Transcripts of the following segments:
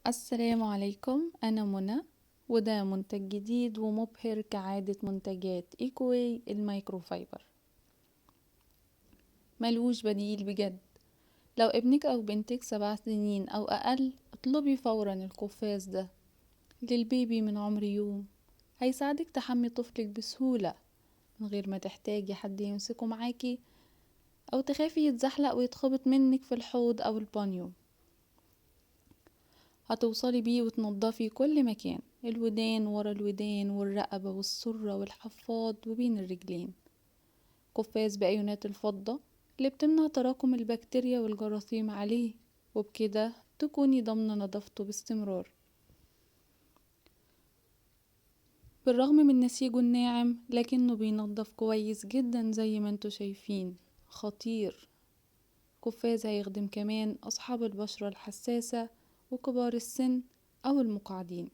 السلام عليكم، أنا منى، وده منتج جديد ومبهر كعادة منتجات ايكوي الميكروفايبر. ملوش بديل بجد. لو ابنك أو بنتك 7 سنين أو أقل اطلبي فورا القفاز ده للبيبي من عمر يوم، هيساعدك تحمي طفلك بسهولة من غير ما تحتاجي حد يمسكه معاكي أو تخافي يتزحلق ويتخبط منك في الحوض أو البانيو. هتوصلي بيه وتنضفي كل مكان، الودان ورا الودان والرقبة والسرة والحفاض وبين الرجلين. قفاز بأيونات الفضة اللي بتمنع تراكم البكتيريا والجراثيم عليه، وبكده تكوني ضامنة نظافته باستمرار. بالرغم من نسيجه الناعم لكنه بينظف كويس جدا زي ما انتوا شايفين، خطير. قفاز هيخدم كمان أصحاب البشرة الحساسة وكبار السن أو المقعدين.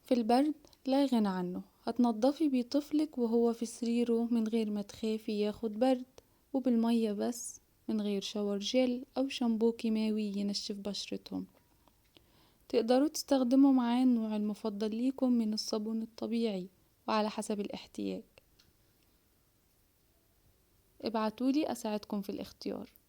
في البرد لا غنى عنه، هتنضفي بيه طفلك وهو في سريره من غير ما تخافي ياخد برد، وبالمية بس من غير شاور جل أو شامبو كيماوي ينشف بشرتهم. تقدروا تستخدموا معاه النوع المفضل ليكم من الصابون الطبيعي وعلى حسب الاحتياج. ابعتولي أساعدكم في الاختيار.